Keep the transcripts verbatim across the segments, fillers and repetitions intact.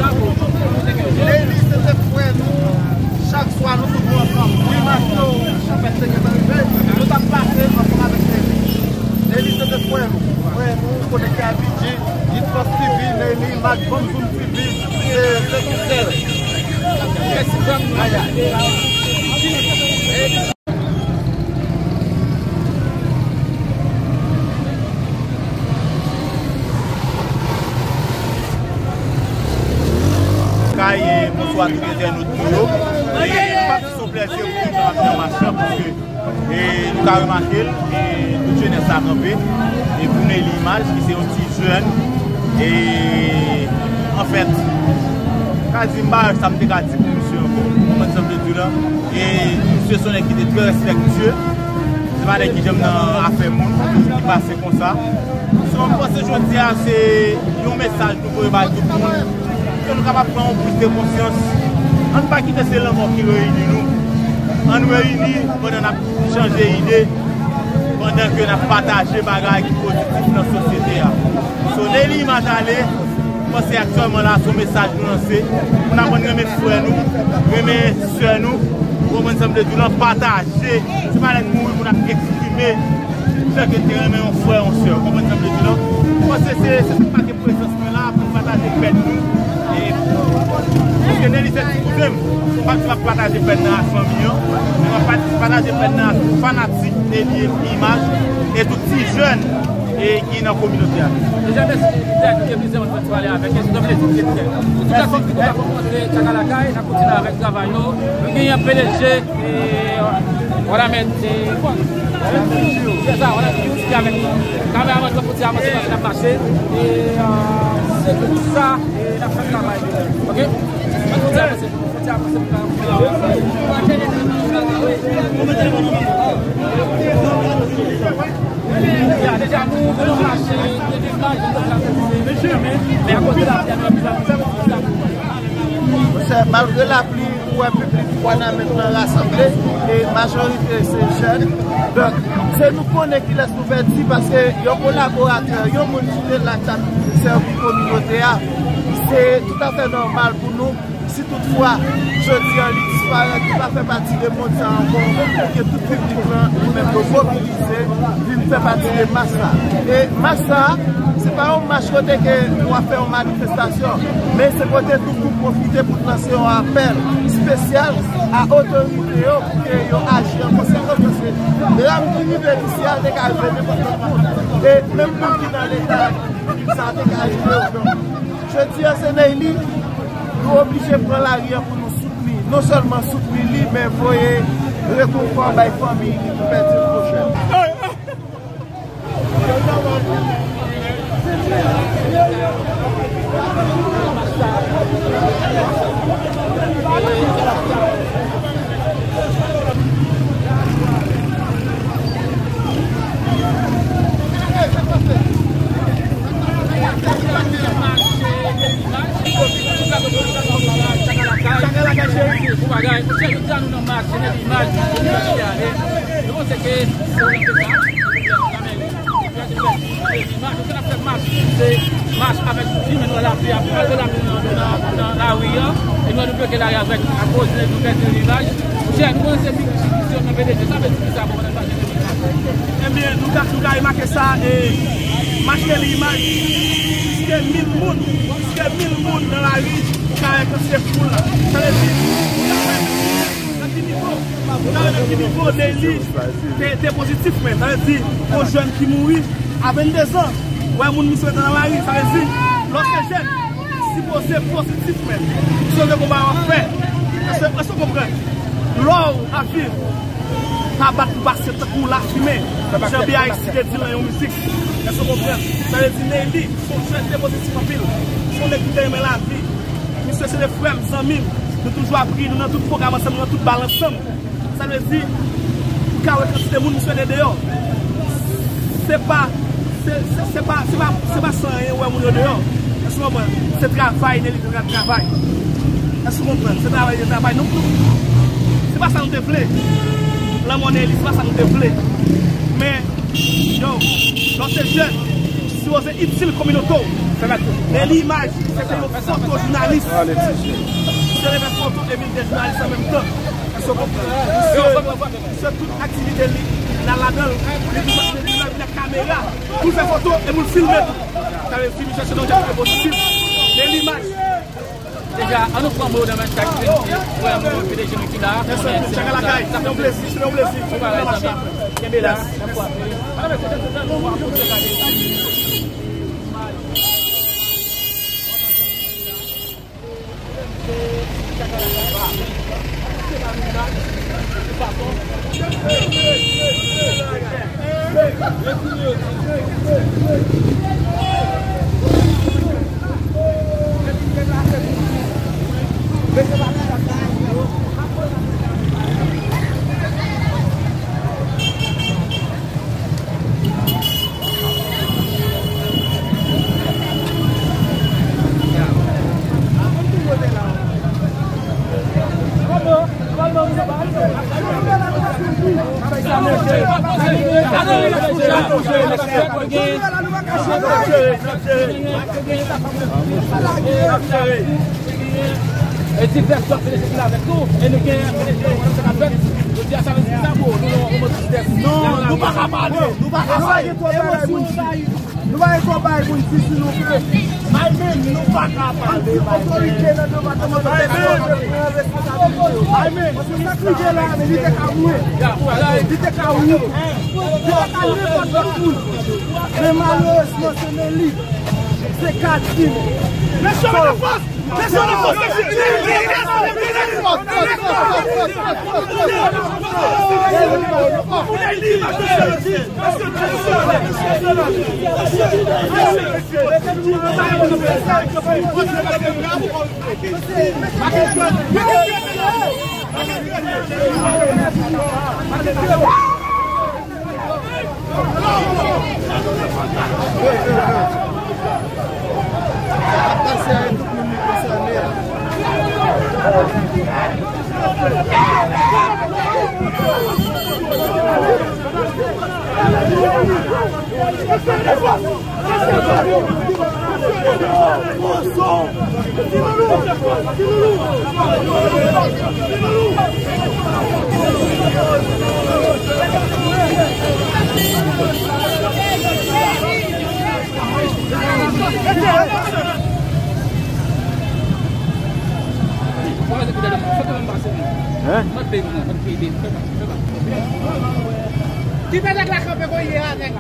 Neyly se te frè nou, chak swa nou toujou ansanm. Wi, Macho, chanpèt te gentan rive, nou t ap pase ansanm avèk Neyly. Neyly se te frè nou, frè nou, konekte a P G, Hit Plus T V, Neyly, Mac, Bonzoum T V, se, se tout frè. Mèsi, frè m. Aya. Kay, e, bonswa tout entènot nou yo. E, pa t yon plèzi pou nou nan machan, paske, e, nou ka remake l, e, tout jenès la kanpe, e, pou Neyly Image, ki se yon ti jèn, e, anfèt, ka di m pa wè sa m te ka di pou misye ankò. Ou konprann sa m vle di w la? E misye se yon nèg ki te trè respektye. Se pa nèg ki janm nan afè moun, ki pase konsa. So, m panse jodi a se yon mesaj nou voye bay tout moun. Ke nou kapab pran yon priz de konsyans. Ann pa kite se lanmò ki reyini nou. Ann reyini pandan n ap chanje ide, pandan ke n ap pataje bagay ki pozitif nan sosyete a. So, Neyly Image ale, m panse aktyèlman la, se yon mesaj nou lanse pou n aprann renmen frè nou, renmen sè nou, ou konprann sa m vle di w lan, pataje. Se pa lè n mouri pou n ap eksprime jan ke n te renmen yon frè, yon sè. Ou konprann sa m vle di w lan? M panse se, se sa k make prezans mwen la, pou n pataje pèn nou. E, paske Neyly se ti kouzen m. M pa di m ap pataje pèn nan ak fanmi an, men m ap pat-, pataje pèn nan ak tout fanatik Neyly Image e tout ti jèn, e, ki nan kominote a. Deja, mèsi, Tèt, ke plizyè moun fè pale avèk, e se yon plezi, se Tèt. An tou ka, kòm tout moun ka konprann, se Tchaka Lakay, n ap kontinye avèk travay nou. Nou genyen P D G, e, w a la mèt, e, se sa, w a la mèt ki avèk nou. Kameramann, nou kontinye avanse, paske n ap mache. E, e, se pou sa, e, n ap fè travay. Oke? N ap kontinye avanse. Monchè, malgre lapli, ou wè piblik Wanament lan rasanble, e majorite se jèn. Donk, se nou konnen kilès nou pèdi, paske yon kolaboratè, yon moun ki te la k t ap sèvi kominote a, se toutafè nòmal pou nou. Si toutfwa, jodi a, li disparèt, li pa fè pati de mond sa ankò, ke tout piblik lan, nou menm, nou mobilize, vin fè pati de mas la. E mas sa, se pa yon mach kote ke nou ap fè yon manifestasyon, men se kote tou pou pwofite pou lanse yon apèl espesyal a otorite yo pou ke yo aji an konsekans, paske dram ki rive isi a te ka rive nenpòt lòt moun. E menm moun ki nan leta sa te ka rive yo. Donk, jodi a, se Neyly, nou oblije pran lari a pou nou soutni, non sèlman soutni li, men voye rekonfò bay fanmi li ki pèdi yon pwochen. Mach avèk ti men nou wè lapli ap pral lapli nan, nan, nan lari an. E nou wè nou bloke lari avèk akoz nou pèdi limaj. Monchè, nou konnen se mizik ki nan P D G. Sa vle di ki sa pou mwen pa jene limaj? Ebyen, nou ka, nou ka remake sa, e mach Neyly Image, plis ke mil moun, plis ke mil moun nan lari, ou ka wè kantite foul la. Sa vle di, ou ka wè nan ki nivo, ou ka wè nan ki nivo Neyly te, te pozitif, men sa vle di, yon jèn ki mouri a venndezan, wè moun misye mete nan lari, sa vle di, lè w se jèn, sipoze pozitif, men. Misye se konba w ap fè. Èske, èske w konprann? Lè w ap viv, pa bat pou pase tankou lafimen, jan B I C te di l nan yon mizik. Èske w konprann? Sa vle di, Neyly se yon jèn ki te pozitif anpil. Se yon nèg ki te renmen lavi. Misye se de frè m, zanmi m. Nou toujou ap ri, nou nan tout pwogram ansanm, nou nan tout bal ansanm. Sa vle di, ou ka wè kantite moun misye ede deyò. Se pa, se, se, se pa, se pa, se pa san anyen ou wè moun yo deyò. Èske w konprann? Se travay Neyly te travay. Èske w konprann? Se travay li te travay. Nou, nou, se pa sa nou te vle. Lanmò Neyly, se pa sa nou te vle. Men, yo, lè w se jèn, ou sipoze itil kominote w. Men li imaj, se te yon fotojounalis. Se te fè foto e vin de jounalis an menm tan. Èske w konprann? Misye, misye tout aktivite li, l al ladan l. Li toujou ap vin nan kamera pou l fè foto e pou l filme tou. Sa vle di, misye se yon jan de pozisyon. Men li imaj. Deja, ann nou pran mo nan men chak grenn frè nou, P D G nou ki la. Chak lakay, se yon plezi, se yon plezi. Kenbe la. E divès lòt P D G ki la avèk nou, e nou gen P D G Wòlòp sa k ap fèt. Jodi a, sa vle di sa pou nou, nou, nou, nou, non, nou pa ka pale, nou pa ka pale. Emosyon anvayi nou. Nou pa gen twòp bagay pou n di sou nou ke bay menm, nou pa ka pale, bay menm. Otorite nan depatman de Lòdès pran responsabilite yo. Bay menm. Paske sa k rive la, men li te ka mouri. Li te ka mouri. Li te ka nenpòt lòt moun. Men malerezman, se men li. Se Kadim. Mesye, mete fòs! Mesye, mete fòs! Hein? Ti pètèt la kanpe kounye a, nèg.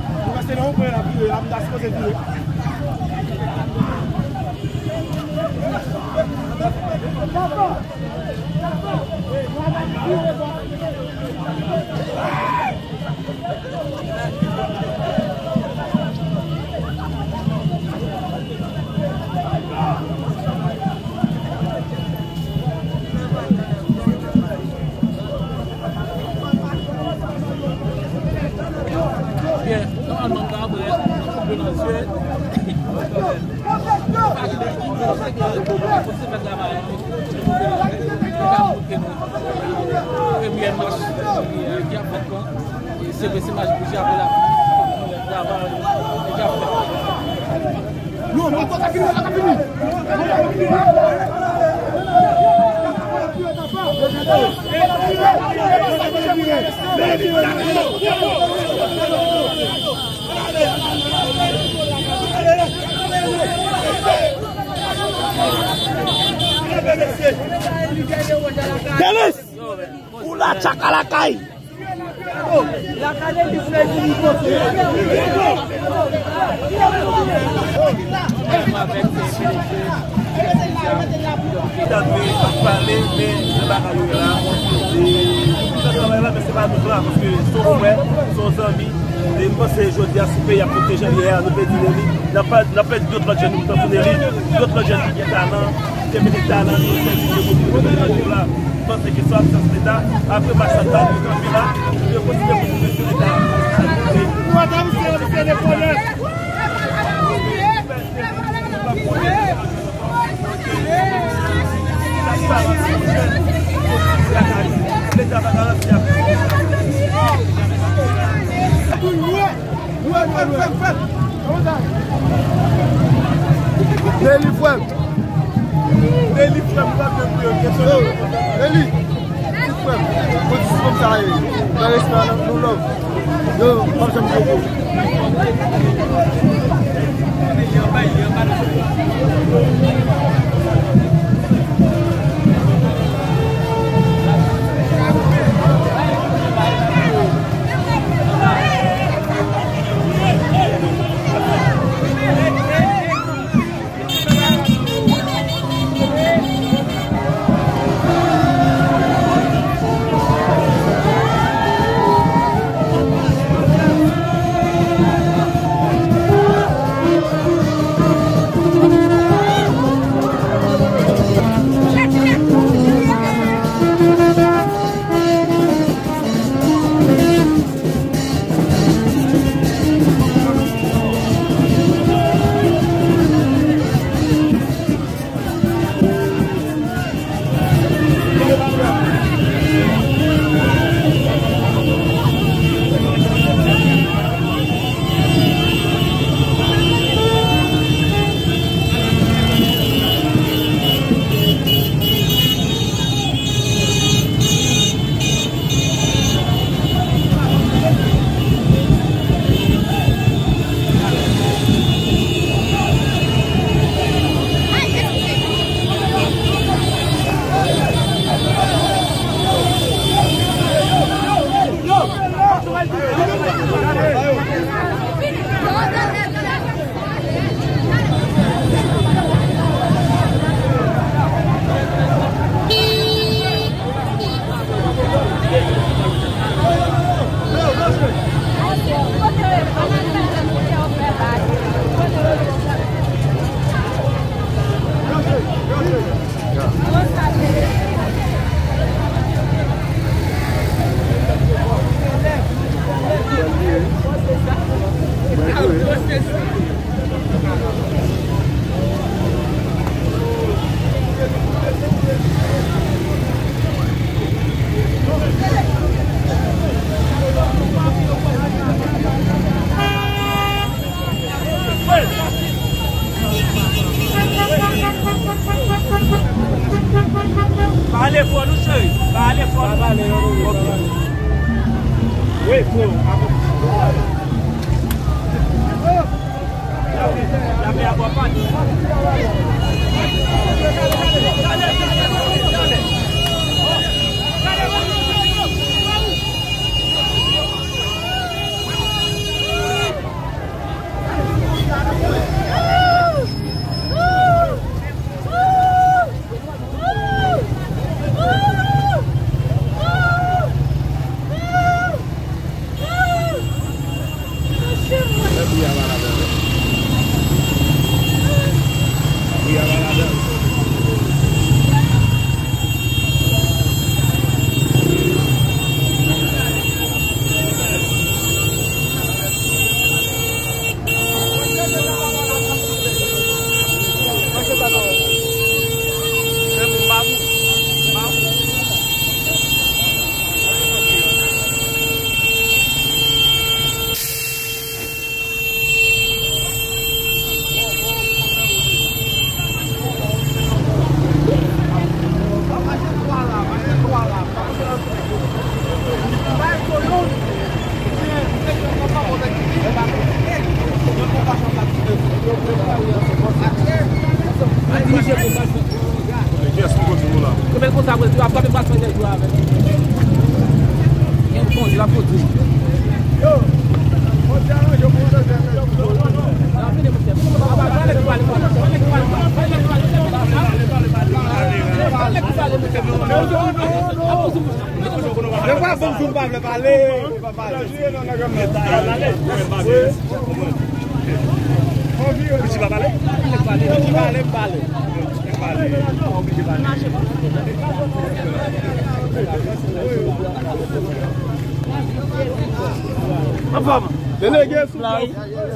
Nou rete nan yon kwen la vire, la m ta sipoze vire. Byen, nòmalman, m ta apre, m ap koupe nan zye. Pa gen de ki se fè travay. Li ka montre nou premyè mach ki ap fèt la. E se vre, se mach pou Dyablè la. Travay, e k ap fèt. Non, non, non, ka fini, ka fini. Denis! Ou la tchaka lakay! Tande, ap pale, men se bagay yo la. E, nou nan travay la, men se pa nou la, paske se yon frè, se yon zanmi. E m panse jodi a, si peyi a pwoteje l yè a, nou pèdi Nelly. N ap, n ap pèdi dòt lòt jèn tankou Nelly, dòt lòt jèn ki gen talan, ki te mete talan li, ki te mete talan li la. M panse ke se absans Leta, apre mach la, nou kanpe la, nou kontinye pou nou mete Leta. Nou atann se, se Lekonèt. Nelly frè m. Nelly frè m, pa byen priye, kesyon. Yo, Nelly. Frè m, kondisyon sa ye. Nan respè, nan, nou love. Yo, m ap janm poko. Pale fò non, cheri. Pale fò non. Ok. Wi, freo. Yo pa bon, m pa vle pale. Piti pa pale? Piti pale, m pale. Anfòm. Delege sou blòf.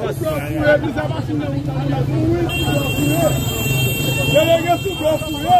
Sou blòf fouye, plizyè machin nan wout la. Delege sou blòf fouye.